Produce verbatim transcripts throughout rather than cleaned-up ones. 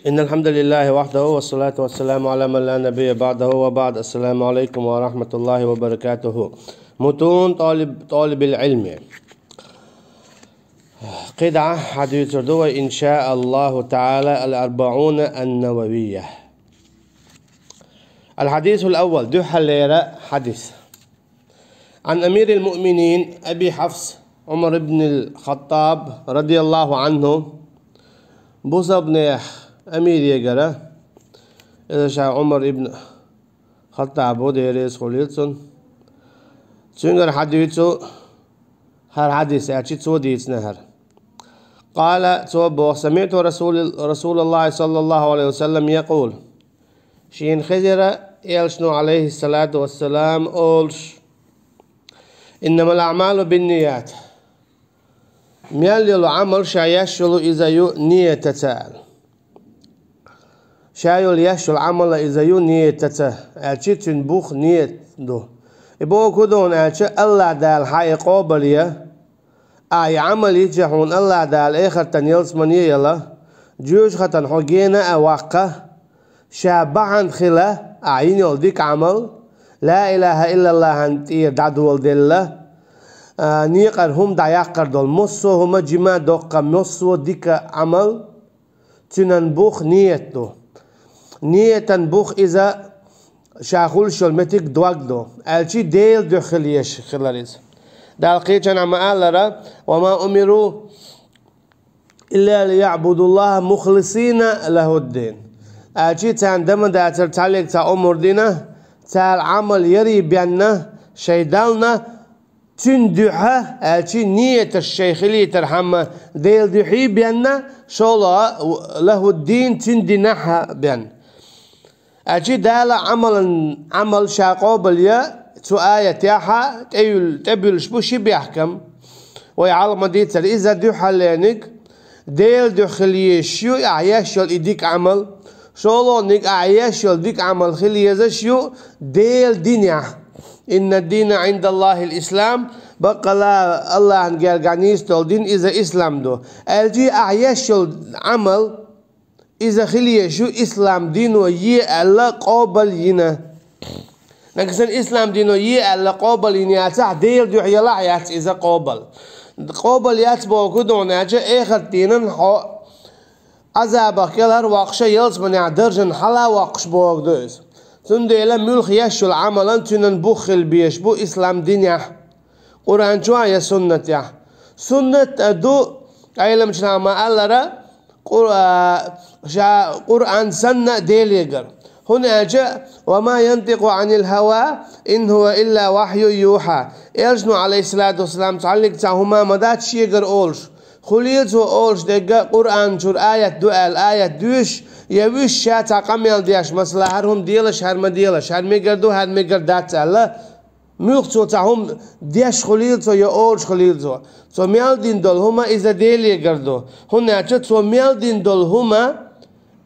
إن الحمد لله وحده والصلاة والسلام على من لا نبي بعده وبعد. السلام عليكم ورحمة الله وبركاته. متون طالب، طالب العلم. قطعة حديث دو إن شاء الله تعالى الأربعون النووية. الحديث الأول، дуьххьарлера хьадис. عن أمير المؤمنين أبي حفص عمر بن الخطاب رضي الله عنه. Бусалба наьха амирегара, иза ша Ӏумар ибн Хаттаб ву, Дела реза хуьлийла цунна. Цуьнгара хьадуьйцу хӀара хьадис, аьлча цо дийцина хӀара. قال, цо боху: سمعت رسول، رسول الله صلى الله عليه وسلم يقول. Шена хезира Элчано, алейхиссалату вассалам, олуш: إنما الأعمال بالنيات. Мел йолу Ӏамал, ша еш йолу, иза ю ниятаца аьлла. Ша йолу еш йолу Ӏамал иза ю ниятаца, аьлча цуьнан бух ният ду. И бохург хӀун ду аьлча, АллахӀ Дала хьан и къобал ян, ахь и Ӏамал йича хьуна АллахӀ Дала эхартан ялсамане а яла, жоьжахатан хьо гена а ваккха, ша бахьана хила ахь йина йолу дика Ӏамал, ла илаха иллаллахӀан тӀера дӀадоладелла, а, некъара хӀума дӀаяккхар долу, массо а хӀума жима а доккха, массо а дика Ӏамал, цуьнан бух ният ду. Ниятан бух иза ша хуьлуш йолу меттиг дог ду, аьлча Делан дуьхьа хила езаш хилар иза. Дала кхечанхьа ма-аллара: وما أمروا إلا ليعبدوا الله مخلصين له الدين. Аьлча царна дан ма дацара цхьаллиг цхьа омра дина, цара Ӏамал ярий бенна, шайн Далла, цуьнан дуьхьа, аьлча нияташ шайн хилийтархьама, Делан дуьхьий бенна, шолгӀа, лахӀуддин, цуьнан динехь а бен. Аьлча Дала Ӏамалан, Ӏамал ша къобал ян, цу аятехь а тӀеюл-, тӀебуьллуш бу ши бехкам. Вай хьалха ма-дийццара, иза дуьххьарлерниг Делан дуьхьа хила езаш ю ахь еш йолу и дика Ӏамал. ШолгӀаниг, ахь еш йолу дика Ӏамал хила езаш ю Делан динехь. إن الدين عند الله الإسلام. Баккъала АллахӀан гергахь нийса долу дин иза ислам ду. Аьлча ахь еш йолу Ӏамал, иза хила езаш ю ислам дино е аьлла къобал йина. Нагахь санна ислам дино е аьлла къобал йина яцахь, Делан дуьхьа елахь яц иза къобал. Къобал яц бохург хӀун ду аьлча, эхарт дийнан хьо Ӏазабах кӀелхьарвоккхуш, ялсаманехь даржана хьалавоккхуш бохург ду иза. Цундела муьлхха еш йолу Ӏамалан цуьнан бух хила безаш бу ислам динехь, Къуръан чохь я суннатехь. Суннат а ду, Ӏеламчу наха ма-аллара, Къур-, а, ша Къуръан санна Делегара. ХӀунда аьлча: وما ينطق عن الهوى إن هو إلا وحي يوحى. Элчано, алейхиссалату вассалам, цхьаллиг цхьа хӀума ма дац шегара олуш. Хуьлийла цо олуш дерг Къуръан чуьра аят ду аьлла, аят доьшуш, я вуьшуш ша цхьа къамел деш, масала, хӀара хӀума делаш, хӀара ма делаш, хӀара мегар ду, хӀара мегар дац аьлла. Муьлхха цо цхьа хӀума деш хуьлийла цо, я олуш хуьлийла цо. Цо мел дина долу хӀума иза Делегара ду. ХӀунда аьлча цо мел дина долу хӀума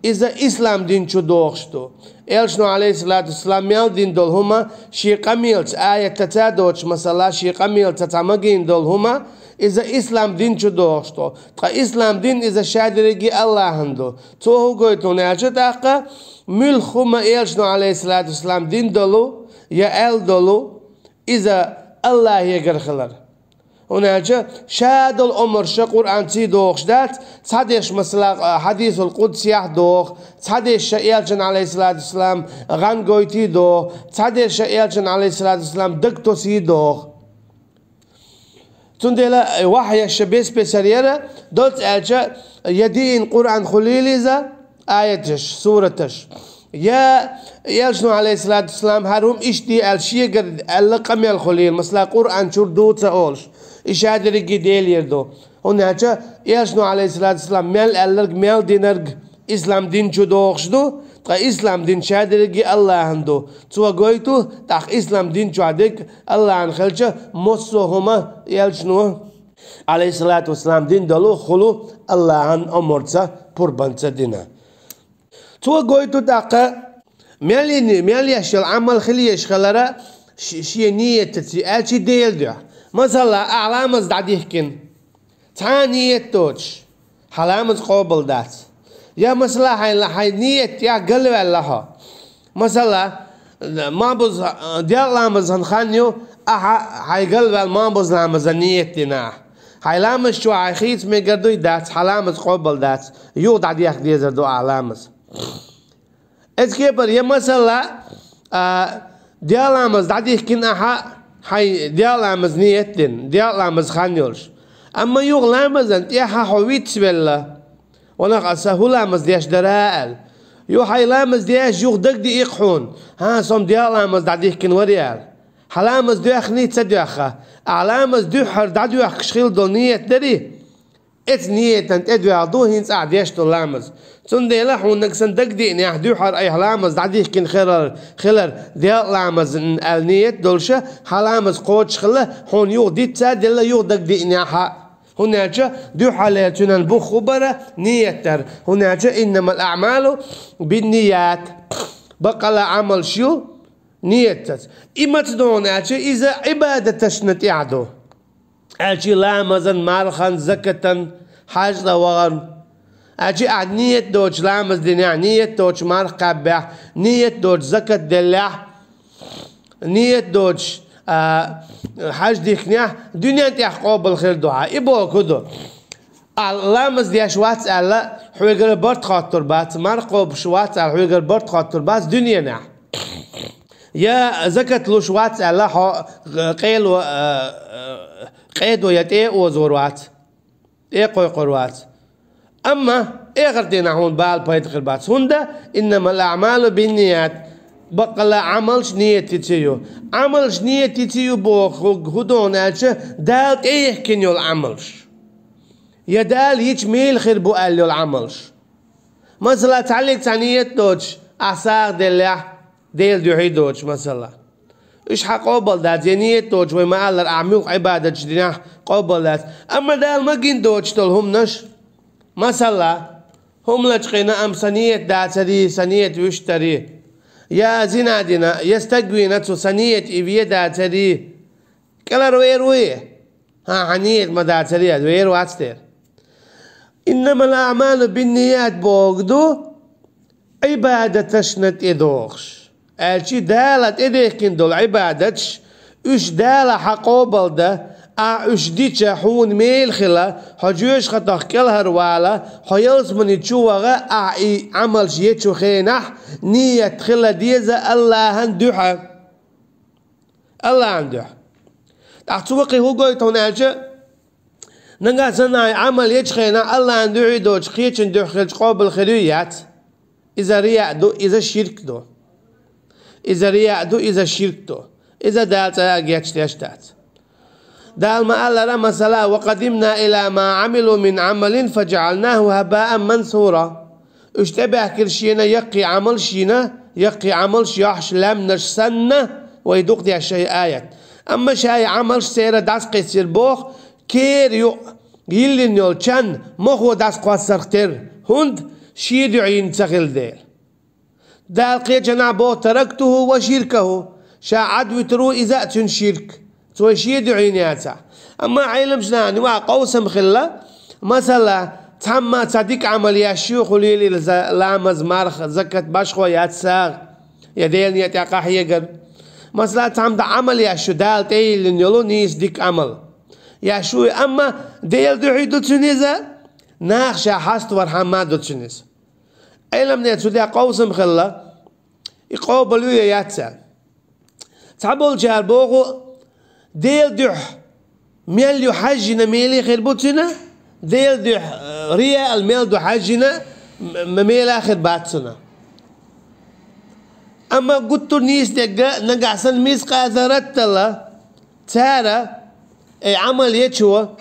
иза ислам дин чу догӀуш ду. Элчано, алейхиссалату вассалам, мел дина долу хӀума шен къамелца, аятаца а доцуш, масала, шен къамелца цхьа магийна долу хӀума, иза ислам дин чу догӀуш ду. Ткъа ислам дин иза шадерриге АллахӀан ду. Цо хӀун гойту аьлча тӀаккха, муьлхха хӀума Элчано, алейхиссалату вассалам, дина долу, я аьлла долу, иза АллахӀегара хилар. ХӀунда аьлча ша долу омарш Къуръанций догӀуш дац, цхьадерш, масала, хьадисул къудсиехь догӀу, цхьадерш Элчан, алейхиссалату вассалам, гӀан гойтий догӀу, цхьадерш Элчан, алейхиссалату вассалам, даг тосий догӀу. Цундела вахьеш бес-бесара яра, доцца аьлча, я диъна Къуръан хуьлийла иза, аяташ, сураташ. Я Элчано, алейхиссалату вассалам, хӀара хӀума иштта де аьлла шегара аьлла къамел хуьлийла, масала, Къуръан чуьра ду ца олуш, и шадерриге Делера ду. ХӀунда аьлча Элчано, алейхиссалату вассалам, мел аьлларг, мел динарг ислам дин чу догӀуш ду, ткъа ислам дин шадерриге АллахӀан ду. Цо гойту, тӀаккха ислам дин чохь дерг АллахӀан хилча, массо а хӀума Элчано, алейхиссалату вассалам, дина долу хуьлу АллахӀан омарца, пурбанца дина. Цо гойту тӀаккха, мел йина, мел еш йолу Ӏамал хила езаш хилара ш-, шен ниятаца, аьлча Делан дуьхьа. Масала, ахь ламаз дӀадихкина, цхьа а ният доцуш, хьан ламаз къобал дац. Я, масала, хьайн, хьайн ниет тӀехь галваьлла хьо. Масала, мабуз, Делан ламазан хан ю, ахьа хьайн галваьлла мабуз ламазан ниет дина ахьа. Хьайн ламаз чу хьайн хийца мегар дуй, дац, хьан ламаз къобал дац, юха дӀадехка дезар ду ахьа ламаз. Эцу кепара, я, масала, а, Делан ламаз дӀадихкина ахьа, хьайн Делан ламаз ниет дина, Делан ламаз хан йолуш. Амма юха ламазан тӀехьа хьо вицвелла, ванах, аса хӀун ламаз деш дара аьлла. Юха хьайн ламаз деш юха дагадиъ-кх хьуна, хӀан, со-м Делан ламаз дӀадихкина вара аьлла. Хьан ламаз доьхний, ца доьххьа, ахьа ламаз дуьххьара дӀадоьхкуш хила долу ниет дарий? Эцу ниетан тӀедоьгӀна ду хӀинца ахьа деш долу ламаз. Цундела хьуна нагахь санна дагадиънехь, дуьххьара айхьа ламаз дӀадихкина хилар, хилар Делан ламаз аьлла ниет долуша, хьан ламаз кхочушхилла, хьуна юха дицца а делла, юха дагадиънехьа. ХӀунда аьлча дуьххьарлера цуьнан бух хӀун бара, ниет дара. ХӀунда аьлча иннамал аъмалу бинният. Баккъала Ӏамалш ю ниетаца. И маца ду хьуна аьлча, иза Ӏибадаташна тӀехь ду. Аьлчи ламазан, мархан, закатан, хьаьжцӀа вахарна. Аьлчи ахьа ниет доцуш ламаз динехь, ниет доцуш марха кхаьббехь, ниет доцуш закат деллехь, ниет доцуш, а, хьаьж дихкинехь, дуьнен тӀехь къобал хир ду хьан. И бохург хӀун ду? Ахьа ламаз деш вац аьлла, хьоьгара барт хоттур бац, марха кхобуш вац аьлла, хьоьгара барт хоттур бац дуьненахь. Я закат луш вац аьлла, хьо къело, а, а, къедо я тӀе а озор вац, тӀе а кхойкхур вац. Амма эхарт дийнахь хьуна бала пайда хир бац. ХӀунда иннамал аъмалу бинният, баккъала Ӏамалш ниетица ю. Ӏамалш ниетица ю бохург хӀун ду хьуна аьлча, Дала тӀеихкина йолу Ӏамалш. Я Дала йича мела хир бу аьлла йолу Ӏамалш. Масала, цхьаьллиг цхьа ниет доцуш, ахьа сагӀа деллехь, Делан дуьхьий доцуш, масала. Уьш хьан къобал дац, я ниет доцуш, вай ма-аллара, ахьа муьлхха Ӏибадаташ динехь, къобал дац. Амма Дала магийна доцуш долу хӀуманаш, масала, хӀума лачкъийна, амма сан ниет дацарий, сан ниет вуьшта дарий, я зина дина, я стаг вийна цу, сан ниет и вен дацарий, кӀелхьарвер вуй? ХӀан, хьан ниет ма дацарий, вер вац дера. Иннамал аъмалу бинният бохург ду, Ӏибадаташна тӀедогӀуш. Аьлчи Дала тӀедехкина долу Ӏибадаташ, уьш Дала хьан къобал дан, ахьа уьш дича хьуна мела хила, хьо жоьжахатах кӀелхьарвала, хьо ялсамани чу ваха, ахьа и Ӏамалш ечу хенахь, ниет хила деза АллахӀан дуьхьа. АллахӀан дуьхьа. ТӀаккха цо кхин хӀун гойту хьуна аьлча, нагахь санна хьайн Ӏамал ечу хенахь АллахӀан дуьхьий доцуш, кхечун дуьхьа хилча къобал хир юй, яц? Иза рияъ ду, иза ширк ду. Иза рияъ ду, иза ширк ду. Иза Дала цӀа а гечдеш дац. Дала ма-аллара, масала: «Ва къадимна иля ма Ӏамилу мин Ӏамалин фаджаӀалнаху хӀабаан мансура». Уьш тӀебаьхкира шена яккхий Ӏамалш йина, яккхий Ӏамалш йохьуш лаьмнаш санна, вай дукха деш шайн аят. Амма шайн Ӏамалш церан дӀасакхиссира боху, кера юкъа йиллина йолу чан мохо дӀасакхоссарх терра, хӀунда шен дуьхьа йина ца хилла дела. Дала кхечанхьа боху: «Тарактуху ва ширкаху», ша Ӏад вуьтур ву иза а, цуьнан ширк. Цо шен дуьхьа йина яцахь. Амма Ӏеламчу нахана юкъахь къовсам хилла, масала, цхьамма цхьа дика Ӏамал еш ю, хӀун лелийла за-, ламаз, марха, закат, башхо яц, сагӀа, я Делан некъа тӀехь къахьегар. Масала, цхьамма дӀа Ӏамал еш ю, Дала тӀейиллина йолу нийса дика Ӏамал еш ю, амма Делан дуьхьий ду цуьнан иза, наха ша хьаставархьама ду цуьнан иза. Ӏеламнеца цу тӀехь къовсам хилла, и къобал ю я яц аьлла. Цхьаболчара боху, Делан дуьхьа мел ю хьаьжжина, мелий хир бу цуьнан, Делан дуьхьа, э, рияъал мел ду хьаьжжина, м-, м-, мела хир бац цуьнан. Амма гуттар а нийса дерг, нагахь санна мискъала зарратал а цара, и Ӏамал ечо,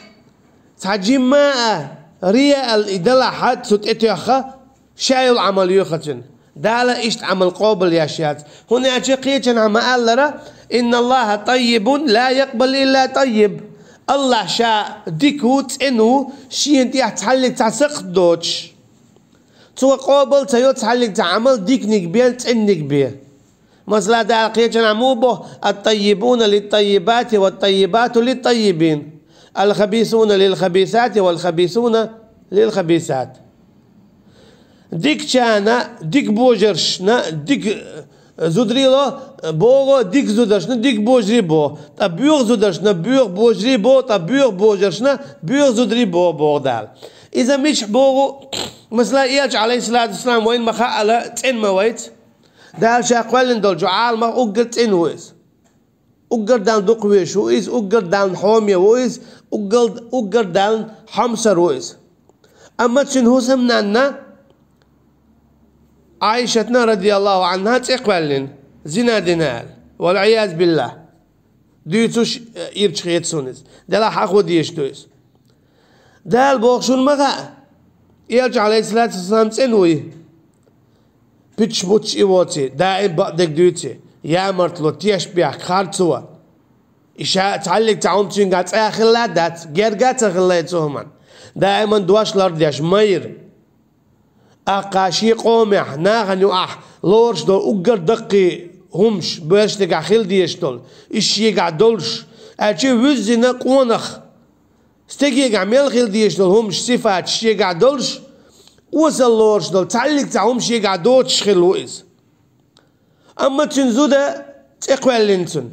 цхьа жимма а рияъал и далахь, цу тӀетоьхна, ша йолу Ӏамал йоьху цуьнан. Дала иштта Ӏамал къобал еш яц. ХӀунда аьлча кхечанхьа ма-аллара: «Инналлаха таййибун ла якъбалу илла таййиб». АллахӀ ша дика ву, цӀена ву, шена тӀехь цхьаьллиг цхьа сакхт доцуш. Цо къобал ца йо цхьаьллиг цхьа Ӏамал, диканиг бен, цӀенаниг бен. Масала, Дала кхечанхьа муха боху: «Ат-таййибуна лит-таййибати ват-таййибату лит-таййибин, ал-хабисуна лил-хабисати вал-хабисуна лил-хабисат». Дикачарна дика божаршна дика зударий ло, боху, дика зударшна дика божарий боху, ткъа боьха зударшна боьха божарий боху, ткъа боьха божаршна боьха зударий боху, боху Дала. Иза мичахь боху, масала, Элча, алейхиссалату вассалам, вайна ма хаъара цӀена ма вайца. Дала ша кхоьллина долчу Ӏаламах уггар цӀена ву иза. Уггар Далла дукха везаш ву иза, уггар Далла хьоме ву иза, уггар, уггар Далла хьомсар ву иза. Амма цуьнан хӀусамнанна Ӏайшатна, радияллаху Ӏанха, цӀе кхоьллина, зина дина аьлла. Вал-Ӏиязу биллахӀ. Дуьйцуш, э, ирча хета суна иза. Делахь хьан хӀун дезаш ду иза? Дала боху шуна ма хаьа, Элча, алейхиссалату вассалам, цӀена вуй. Пуьташ-бутташ и воций, даим бакъдерг дуьйций, ямартло, тешнабехк, харцо. И ша цхьаьллиг цхьа хӀума цуьнгахь цкъа а хилла дац, герга а ца хилла цу хӀуманна. Даиман дош лардеш, майра. Аккха шен къомехь, нахана юкъахь лоруш долу уггар даккхий хӀумаш, бераш дегахь хила дезаш долу, иза шегахь долуш, аьлча вуьззина къонах. Стегегахь мел хила дезаш долу хӀумаш, сифаташ шегахь долуш, осалла лоруш долу цхьаьллиг цхьа хӀума шегахь доцуш хилла ву иза. Амма цуьнан зуда цӀе кхоьллина цунна.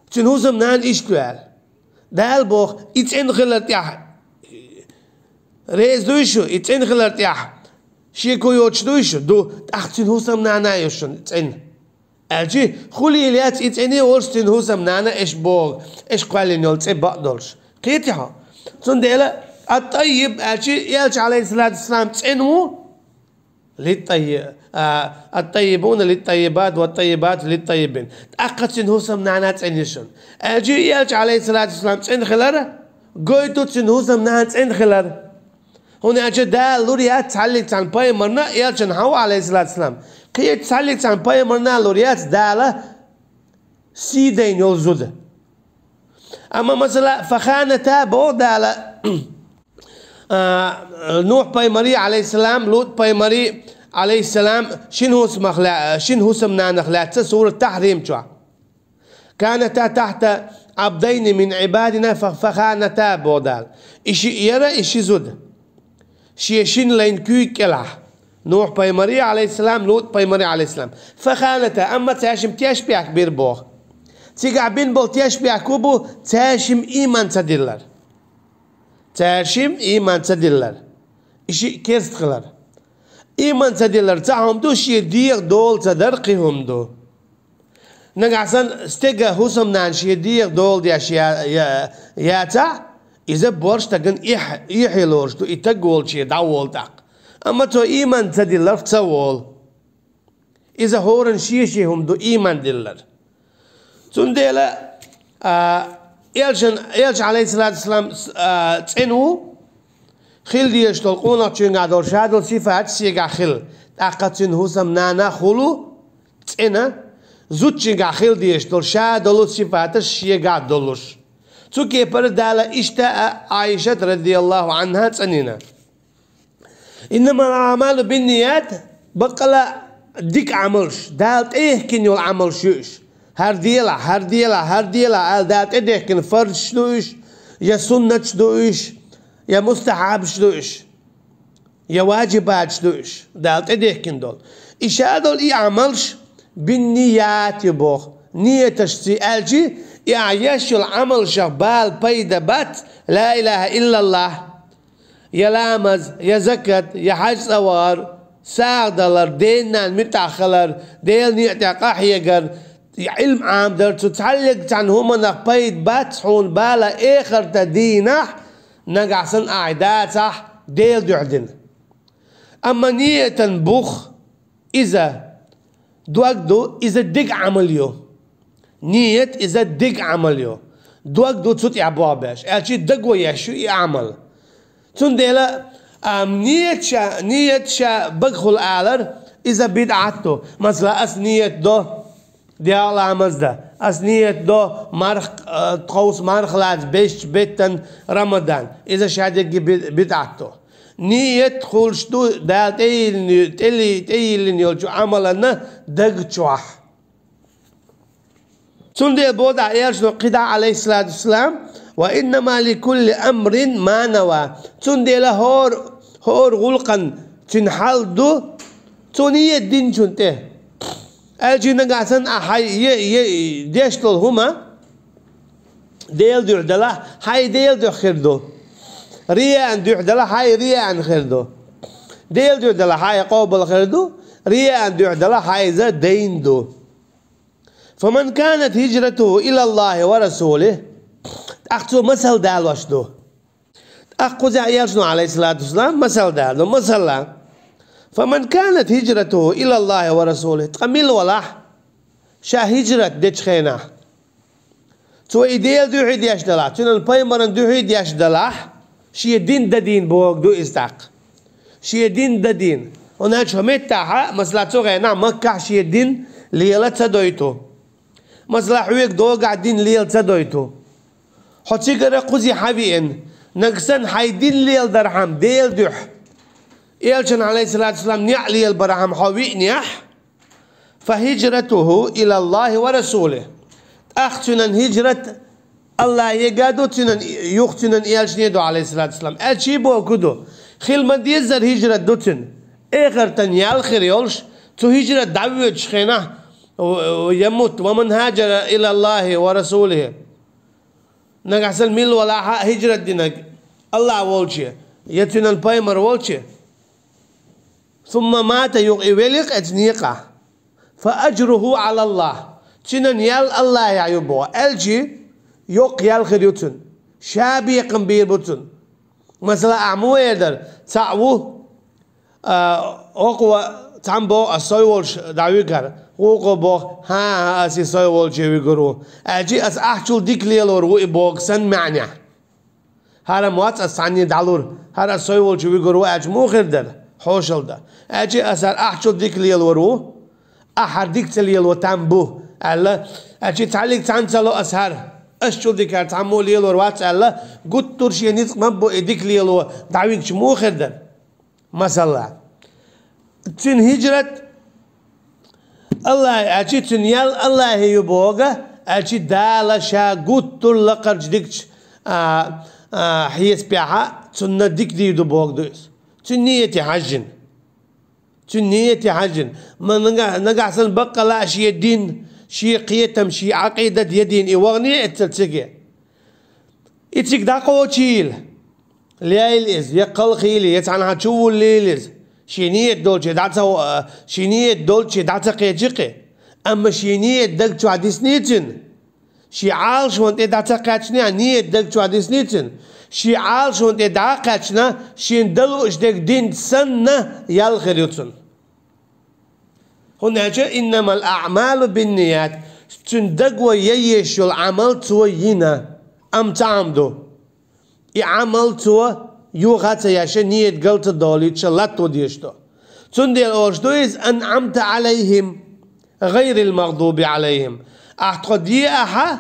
Цуьнан хӀусамнана иштта ваьлла. Дала боху, и цӀена хилар тӀехь реза дуй шу, и цӀена хилар тӀехь шеко йоцуш дуй шу, ду, тӀаккха цуьнан хӀусамнана а ю шуна цӀена. Аьлчи, хуьлийла яц и цӀене а волуш цуьнан хӀусамнана, эш боху, эш кхоьллина йолу цӀе бакъдолуш. Кхетий хьо? Цундела ат-таййиб аьлчи, Элча, алейхиссалату вассалам, цӀена ву, лит-таййи-, а, ат-таййибуна лит-таййибат, ва ат-таййибату лит-таййибин. ТӀаккха цуьнан хӀусамнана цӀена ю шуна. Аьлчи, Элча, алейхиссалату вассалам, цӀена хилар гойту цуьнан хӀусамнана цӀена хилар. ХӀунда аьлча Дала лур яц цхьаьллиг цхьана пайхамарна, Элчанна хьан ву, алейхиссалату вассалам. Кхечу цхьаьллиг цхьана пайхамарна а лур яц Дала сий дайна йолу зуда. Амма, масала, фаханата боху Дала, а, Нухь-пайхамарий, алейхиссалам, Лут-пайхамарий, алейхиссалам, шина хӀусамах ла-, шина хӀусамнанах лаьцна сурат Тахьрим чохь. Каната тахьта абдайни мин Ӏибадина фа-, фаханата боху Дала. И шиъ яра, и ши зуда. Шен шина лайн куьйга кӀелахь. Нухь-пайхамарий, алейхиссалам, Лут-пайхамарий, алейхиссалам. Фаханата, амма цаьршимма тешнабехк бира боху. Цигахь бина болу тешнабехк хӀун бу, цаьршимма ийман ца диллар. Цаьршимма ийман ца диллар. И шиъ керста хилар. Ийман ца диллар цхьа хӀума ду, шен дегӀан дола ца дар кхин хӀума ду. Нагахь санна стеган хӀусамнана шен дегӀан дола деш я-, я-, яцахь, иза борш стагана эхь-, эхье лоруш ду, и стаг волче дӀаволу тӀаккха. Амма цо ийман ца дилларх ца волу. Иза хӀоранна шен-шен хӀума ду ийман диллар. Цундела, а, Элчан-, Элча, алейхиссалату вассалам, с-, а, цӀена ву, хила дезаш долу къонахчуьнгахь долу ша долу сифаташ шегахь хила, тӀаккха цуьнан хӀусамнана хуьлу цӀена, зудчуьнгахь хила дезаш долу ша долу сифаташ шегахь долуш. Цу кепара Дала иштта а Ӏайшат, радияллаху Ӏанха, цӀанйина. Иннамал аъмалу бинният, баккъала дика Ӏамалш, Дала тӀедехкина йолу Ӏамалш ю уьш. ХӀара делахь, хӀара делахь, хӀара делахь аьлла, Дала тӀедехкина фарзаш ду уьш, я суннаташ ду уьш, я мустахьабаш ду уьш, я ваджибаташ ду уьш, Дала тӀедехкина долу. И ша долу и Ӏамалш бинният ю боху, нияташций аьлчи, и ахь еш йолу Ӏамалшах бала пайда бац, ла илаха иллаллахӀ. Я ламаз, я закат, я хьаьж цӀавар, сагӀа далар, ден-ненан муьтӀахь хилар, Делан некъа тӀехь къахьегар, я Ӏилма Ӏамадар, цу цхьаьллиг цхьана хӀуманах пайда бац хьуна бала эхарта дийнахь, нагахь санна ахь дацахь Делан дуьхьа дина. Амма ниятан бух, иза дог ду, иза дика Ӏамал ю. Ният иза дика Ӏамал ю. Дог ду цу тӀехь болх беш, аьлчи даго еш ю и Ӏамал. Цундела, а, ният ша, ният ша багахула алар, иза бидӀат ду. Масала, ас ният до дегӀ ламаз дан, ас ният до марх, а, тховса марха лаца бесчу беттан Рамадан. Иза ша дерриге би-, бидӀат ду. Ният хуьлуш ду Дала тӀейиллина, тӀели-, тӀейиллина йолчу Ӏамаланна даг чохь. Цундела боху дӀа Элчано кхидӀа, алейхиссалату вассалам: «Ва иннама ликулли амрин ма нава». Цундела хӀора, хӀора гӀуллакхан Цуьнан хьал ду, цо нийят динчун тӀе. Аьлча нагахь санна а хьай е, е, деш долу хӀума, Делан дуьхьа делахь, хьай Делан дуьхьа хир ду. Рияан дуьхьа делахь, хьай рияан хир ду. Делан дуьхьа делахь, хьай къобал хир ду. Рияан дуьхьа делахь, хьайза дайн ду. «Фаман канат хиджратуху илаллахи ва расулихи». ТӀаккха цо масал далош ду. ТӀаккха кхузахь элчано, алейхиссалату вассалам, масал дала ду. Масала: «Фаман канат хиджратуху илаллахи ва расулихи». Ткъа мила валахь, ша хиджрат дечу хенахь, цо и Делан дуьхьа деш далахь, цуьнан пайхамаран дуьхьа деш далахь, шен дин дадийна бохург ду иза тӀаккха. Шен дин дадийна. ХӀунда аьлча хӀокху меттехь, масала, цу хенахь Маккахь шен дин лела ца дойту. Масала, хьоьга догахь дин лела ца дойту. Хьо цигара кхузе хьан виъна, нагахь санна хьайн дин леладархьама Делан дуьхьа, элчан, алейхиссалату вассалам, неӀ лелабархьама хьо виънехь, «фа хиджратуху илаллахи ва расулихи». ТӀаккха цуьнан хиджрат Аллахьега ду, цуьнан юха цуьнан элчане ду, алейхиссалату вассалам. Аьлча и бохург ду, хила ма-деззара хиджрат ду цуьнан. Эхартан ял хир йолуш, цу хиджрат дӀавоьдучу хенахь, «Ямут ва ман хаджара илаллахи ва расулихи». Нагахь санна мила валахь а хиджрат динарг, Аллах волче, я цуьнан пайхамар волче, «сумма мата», юха и велира оцу некъахь, «фа аджруху алаллах», цуьнан ял Аллахьехь ю боху. Аьлча йоккха ял хир ю цуьнан. Ша бекхам бийр бу цунна. Масала, ахь муха эр дара, цхьаъ ву, а, хӀокхо цхьамма боху, ас сов волчу дӀавигара, вукхо боху, хӀан-хӀа, ас и сов волче вигур ву, аьлча ас ахьчул дика лелор ву и боху санна маьӀнехь. ХӀара-м вац ас цхьанне дӀалур, хӀара ас сов волчу вигур ву аьлча муха хир дара, хьошалла дан. Аьлча ас хӀара ахьчул дика лелор ву, ахь хӀара дика ца лело там бу, аьлла, аьлча цхьаьллиг цхьаьна ца ло ас хӀара, ас чул дика хӀара цхьаммо лелор вац аьлла, гуттар шен ницкъ ма бу и дика лело дӀавигча муха хир дара. Масала, цуьнан хиджрат Аллахь, аьлча цуьнан ял Аллахье ю боху, аьлча Дала ша гуттар лакхарчу дикачу, а, а, хьесапехь цунна дика дийр ду боху ду иза. Цуьнан нийяте хьаьжжина. Цуьнан нийяте хьаьжжина. Ма нагахь, нагахь санна баккъала а шен дин, шен кхетам, шен Ӏакъидат ядийна и вахана эццара цига. И цига дӀакхочийла, лейла иза, я кхалхийла, я цхьанхьа чувуллийла иза. Шен нийят долче дӀа ца, шен нийят долче дӀа ца кхечи кхин. Амма шен нийят даг чохь дисний цуьнан. Шен Ӏалашонан тӀе дӀа ца кхаьчнехь, нийят даг чохь дисний цуьнан. Шен Ӏалашонан тӀе дӀа а кхаьчна, шен дан лууш дерг дин санна, ял хир ю цунна. ХӀунда аьлча, «иннамал аъмалу бинният», цуьнан даго ян езаш йолу Ӏамал цо йина, амма цхьа Ӏамал ду. И Ӏамал цо юха а ца еш, нийят гал ца долуьйтуш латто дезаш ду. Цундела олуш ду иза: «анъамта Ӏалайхим, гӀайрил магӀдуби Ӏалайхим». Ахь тхо де ахьа,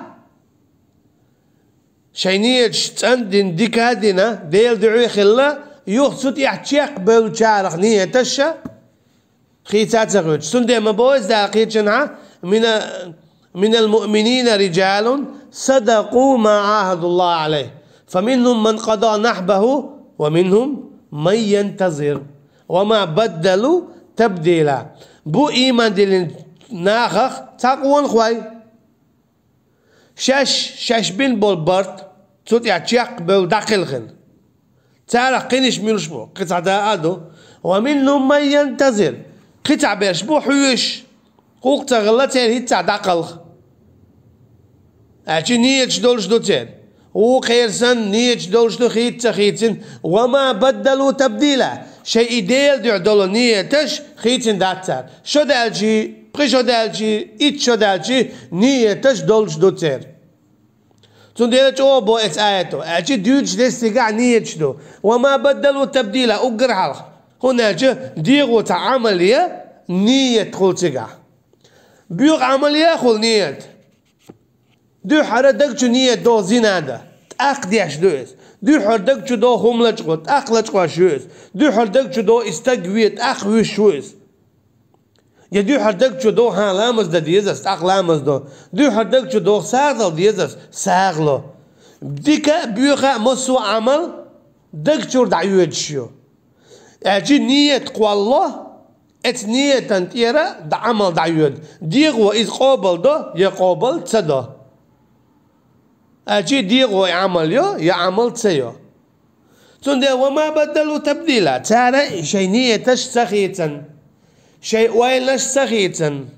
шайн нийяташ цӀандина, дика а дина, Делан дуьхьа а хилла, юха цу тӀехь чекхбевллачарах нийяташ а хийца а ца хьоьцуш. Цундела ма боху иза Дала кхечанхьа: «Мина, минал муъминина риджалун садакъу ма Ӏахадуллаха Ӏалайхи, фаминхум ман къада нахьбаху, ва минхум ман янтазир, ва ма баддалу табдила». Бу ийман диллина нахах цхьа къонахой. Шаьш, шаьш бина болу барт цу тӀехь чекхбевлла дӀакхелхина. Царах кхинаш муьлш бу, кхин цхьа дакъа а ду. «Ва минхум ман янтазир». Кхин цхьа берш бу хьоьжуш. ГӀуллакх ца хилла, церан хӀинца дӀакхалха. Аьлча нийяташ долуш ду церан. Вукху хера санна, нийяташ долуш ду хийца а хийцина. «Ва ма баддалу табдила». Шайн и Делан дуьхьа долу нийяташ хийцина дац цара. Шо даьлчий, пхи шо даьлчий, итт шо даьлчий, нийяташ долуш ду церан. Цундела чӀогӀа боху эцу аято, аьлча дуьйцуш дерг цигахь нийяташ ду. «Ва ма баддалу табдила», уггар хьалха. ХӀунда аьлча дегӀо цхьа Ӏамал е, нийят хуьлу цигахь. Боьха Ӏамал е а хуьлу нийят. Дуьххьара даг чу нийят доху зина дан, тӀаккха деш ду иза. Дуьххьара даг чу доху хӀума лачкъо, тӀаккха лачкъош ю иза. Дуьххьара даг чу доху и стаг ве, тӀаккха вуьйш ву иза. Я дуьххьара даг чу доху, хьан ламаз дан деза ас, тӀаккха ламаз до. Дуьххьара даг чу доху, сагӀа дала деза ас, сагӀа ло. Дика а, боьха а массо а Ӏамал даг чуьра дӀайоьдуш ю. Аьлчи ниет кхолло, эцу ниетан тӀера дӀа-, Ӏамал дӀайоьду. ДегӀо иза къобал до, я къобал ца до. Аьлчи дегӀо и Ӏамал йо, я Ӏамал ца йо. Цундела: «Ва ма баддалу табдила». Цара шайн ниеташ ца хийцан, шайн ойланаш ца хийцан.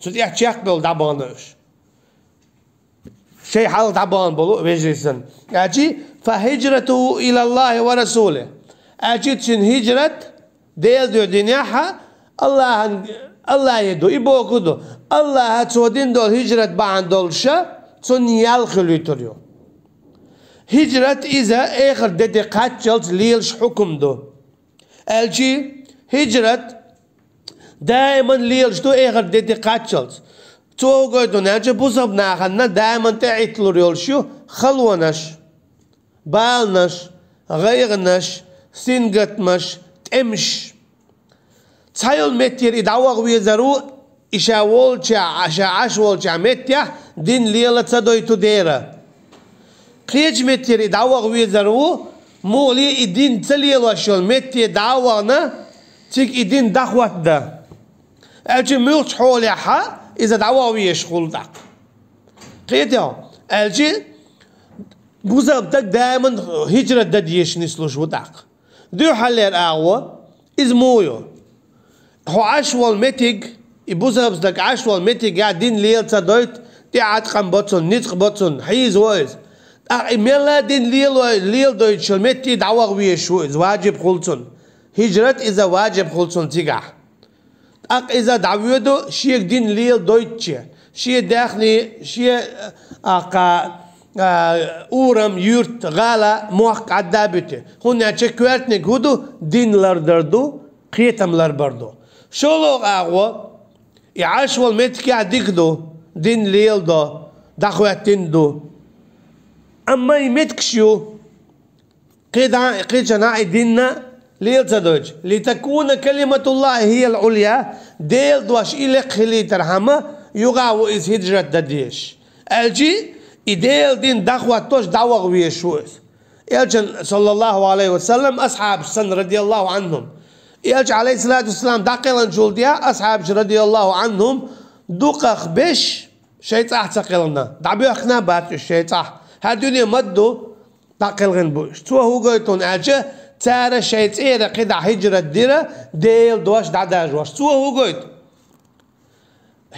Цу тӀехь чекхбевлла дӀабахана уьш. Шайн хьалха дӀабахана болу вежарий санна. Аьлчи: «Фа хӀижратуху илаллахӀи ва расулихӀ». Аьлчи цуьнан хӀижрат Делан дуьхьа динехь а, АллахӀан, АллахӀе ду, и бохург ду. АллахӀа, цо дина долу хӀижрат бахьана долуша, цунна ял хуьлуьйтур ю. ХӀижрат иза эхарт де тӀе кхаччалц лелаш хьукум ду. Аьлчи хӀижрат даиман лелаш ду эхарт де тӀе кхаччалц. Цо хӀун гойту аьлча, бусалба нахана даиман тӀеӀитталур йолуш ю халонаш, баланаш, гӀайгӀанаш, сингаттамаш, тӀемаш. Цхьайолу меттера и дӀаваха везар ву, и ша волчохь, ша Ӏаш волчохь меттехь дин лела ца дойту дера. Кхечу меттера и дӀаваха везар ву, муха ле и дин ца лелош йолу метте дӀа а вахана, цига и дин дӀахӀоттадан. Аьлча муьлххачу хьолехь а иза дӀаваха везаш хуьлу тӀаккха. Кхетий хьо? Аьлча бусалба стаг даиман хӀижрат дан дезаш нислуш ву тӀаккха. Дуьххьарлера агӀо, иза муха ю? Хьо Ӏаш волу меттиг, и бусалба стаг Ӏаш волу меттиг а дин лела ца дойту, тӀеӀаткъам бо цунна, ницкъ бо цунна, хьийза во иза. ТӀаккха и мелла а дин лело-, лела дойтуш йолу метте дӀаваха везаш ву иза, важиб хуьлу цунна. ХӀижрат иза важиб хуьлу цунна цигахь. ТӀаккха иза дӀавоьду шега дин лела дойтуче, шен даьхни, шен, а, кха, а, урам, юьрт, гӀала, мохк Ӏадда а буьту. ХӀунда аьлча коьртаниг хӀун ду? Дин лардар ду, кхетам ларбар ду. ШолгӀа агӀо, и Ӏаш волу меттигехь дика ду, дин лела до, дӀахӀоьттина ду. Амма и меттигаш ю, кхидӀа, кхечанхьа и динна лела ца дойтуш. «Литакуна калиматуллахӀи хӀиял Ӏулйа», Делан дош и лекха хилийтархьама, юха а ву иза хӀижрат дан дезаш. Аьлчи и Делан дин дӀахӀоттош, дӀаваха везаш ву иза. Элчан, саллаллахӀу ӀалайхӀи ва саллам, асхьабаш санна, радияллахӀу ӀанхӀум. Элча, ӀалайхӀиссалату вассалам, дӀакхелхинчул тӀаьхьа асхьабаш, радияллахӀу ӀанхӀум, дукхах беш шайн цӀахь ца кхелхина, дӀабоьхкина а бац уьш шайн цӀахь. ХӀара дуьне ма-дду, дӀакхелхина бу уьш. Цо хӀун гойту аьлча, цара шайн цӀера кхидӀа хӀижрат дира, Делан дош дӀадажош. Цо хӀун гойту?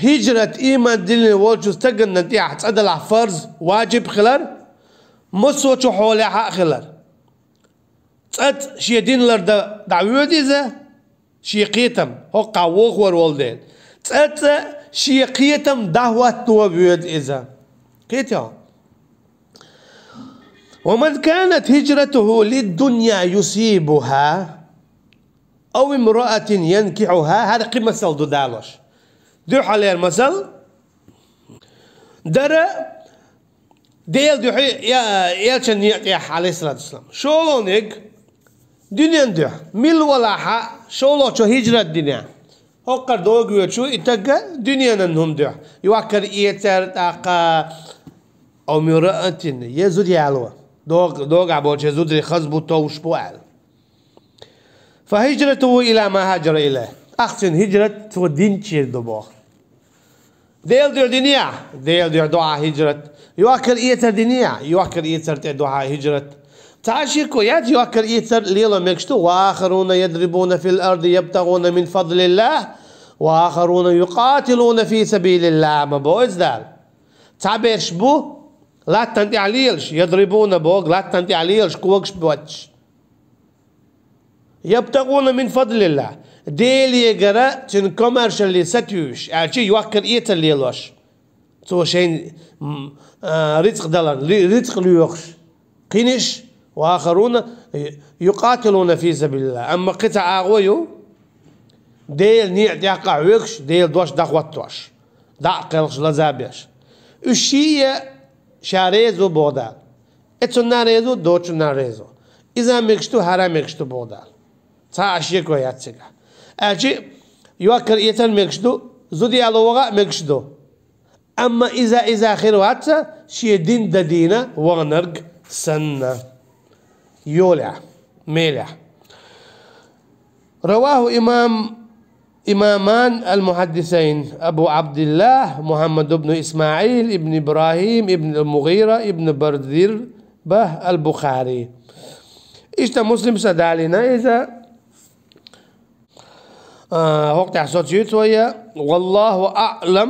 ХӀижрат ийман диллина волчу стаганна тӀехь цкъа делахь фарз, важиб хилар, массо а чу хьолехь а хилар. ЦӀа-цӀа шен дин лардан дӀавоьду иза, шен кхетам, хӀокхахь вохор волу дела. ЦӀа-цӀа шен кхетам дӀахӀотто воьду иза. Кхетий хьо? «Ва ман канат хӀижратухӀу лиддунья юсибухӀа, ав имраатин янкихьухӀа», хӀара кхин масал ду далош. Дуьххьарлера масал дара Делан дуьхьа, я, элчан некъа тӀехь, ӀалайхӀиссалату вассалам. ШолгӀаниг дуьнен дуьхьа. Мила валахь а, шолгӀачо хӀижрат динехь, хӀокхара догоьчу и тагга дуьненан хӀума дуьхьа. Йоккхар-эцар, тӀаккха, ав имраатин, я зуда яло. Дог-, догахь болчеран зударий хаза бу, товш бу аьлла. «Фа хӀижратухӀу ила ма хӀажара илайхӀ». Ахцин хӀижрат цо динчуьра ду боху. Делан дуьхьа динехь, Делан дуьхьа ду хьан хӀижрат. Йоккхар-эцар динехь, йоккхар-эцар тӀе ду хьан хӀижрат. Цхьа а шеко яц, йоккхар-эцар лело мегаш ду: «Ва ахаруна ядрибуна фил арди ябтагӀуна мин фадлиллахӀ, ва ахаруна юкъатилуна фи сабилиллахӀ», ма боху иза Дала. Цхьаберш бу латтана тӀехь лелаш, ядрибуна боху, латтана тӀехь лелаш, когаш боцуш. «ЯбтагӀуна мин фадлиллахӀ». Делегара цуьнан комаьршалле сатуьйсуш, аьлча йоккхар-эцар лелош. Цо шайна, м, а, рицкъ даларна, ли-, рицкъ лоьхуш. Кхиниш, «ва ахаруна юкъатилуна фи сабилиллахӀ». Амма кхин цхьа агӀо ю, Делан некъа тӀехь къахьоьгуш, Делан дош дӀахӀоттош, дӀа а кхелхаш, лаза а беш. Уьш шиъ а ша реза ву боху Дала. Э цунна реза ву, доцунна реза ву. Иза мегаш ду, хӀара мегаш ду боху Дала. Цхьа а шеко яц цигахь. Аьлча йоккхар-эцар мегаш ду, зуда яло ваха а мегаш ду. Амма иза, иза хир вац, шен дин дан дийна ваханарг санна. Йолехь, мелехь. رواه إمام إمامان المحدثين أبو عبد الله محمد بن إسماعيل بن إبراهيم بن المغيرة بن بردربة البخاري. Иштта Муслима далийна иза. А, хӀокху тӀехь соцуьйту вай. والله أعلم.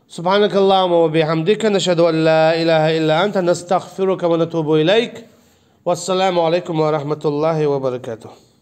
سبحانك اللهم وبحمدك، نشهد أن لا إله إلا أنت، نستغفرك ونتوب إليك. والسلام عليكم ورحمة الله وبركاته.